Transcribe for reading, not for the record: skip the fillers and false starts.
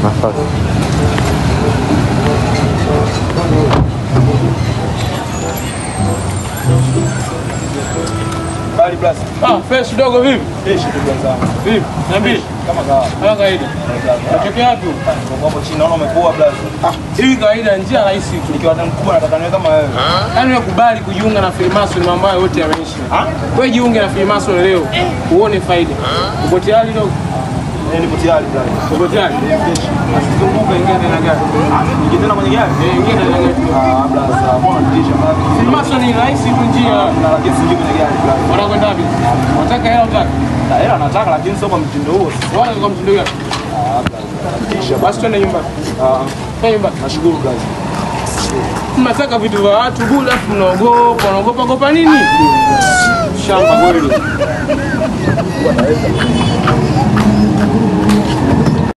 Nafasi. Bali blast. Ah, fresh dogo vipi? Fresh tu blaza. Vipi? Niambie. Kama kawaida. Kama kawaida. Unatokea wapi? Hapo chini naona umekuwa blaza. Ah, hivi kawaida njia rahisi tu. Nikiwa hata mkubwa nataka niwe kama wewe. Yaani wewe kubali kujiunga na Freemason mambo hayo yote yameisha. Ah? Wewe jiunge na Freemason leo uone faida. Uko tayari dogo? Nipo tayari blaza. Uko tayari? Asizunguka, ingia ndani ya gari. Ingia tena kwenye gari? Eh, ingia ndani ya gari. Ah, blaza, mbona nitisha blaza? Freemason ni rahisi tu njia. Na lakini siingie kwenye gari blaza. Wanakwenda wapi? Unataka hela utaki? Na hela nataka lakini sio kwa mtindo huo. Wala kwa mtindo gani? Ah, blaza. Nitisha. Basi twende nyumbani. Ah, twende nyumbani. Nashukuru blaza. Mnataka vitu vya watu bure afu mnaogopa, unaogopa gopa nini? Shamba kweli. Wanaweza.